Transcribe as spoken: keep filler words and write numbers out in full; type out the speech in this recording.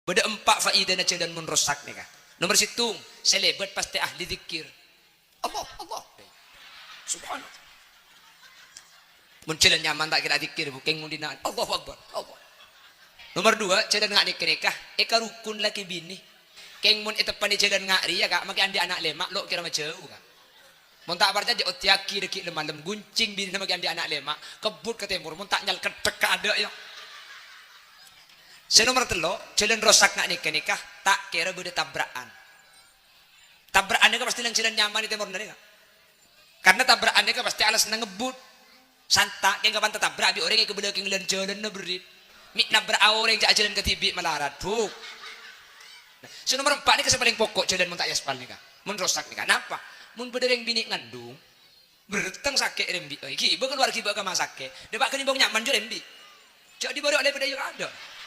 Bâdâ empa' faèdana jhâlân mon rosak nèka. Nomer sèttong, sè lèbât pastè ahli dzikir. Allah, Allah. Subhanallah. Mon jhâlân nyaman ta' kèra dzikir, Bu, kèng mon dinna'. Allahu Akbar. Allah. Nomer duwâ', jhâlân nga' nèka-nèka, èkarokon lakè binè. Kèng mon èteppanè jhâlân nga' rèya, Ka', makè andi' ana' lèma', lo' kèra majâu, Ka'. Mon ta' parcajâ, ottèyaghi dâgghi' lem-malem, goncèng binèna makè andi' ana' lèma', kebbut ka tèmor, mon ta' nyal keddhek ka adâ', yâ. Sè nomer tello', jhâlân rosak nga' nèka-nèka, ta' kèra bâdâ tabra'an. Tabra'an nèka pastè neng jhâlân nyaman è tèmorra nèka. Karna tabra'an nèka pastè alasanna ngebbut. Santa', kèng kapan tatabra' bi' orèng èkabâlâ kèng lan jhâlânna berrit. Mè' nabra'a orèng jhâ' jhâlân kadhibi' malarat, Bu. Nah, sè nomer empa' nèka sè palèng poko' jhâlân mon ta' èaspal nèka. Mon rosak nèka. Napa? Mon bâdâ rèng binè' ngandung, berteng sakè' rèng bi', oi, ghibâ kalowar ghibâ ka masakè'. Dâpa' ghâni bâng nyaman jhâ' rèng bi'. Jhâ' dibârâ' lè padâ iyâ adâ'.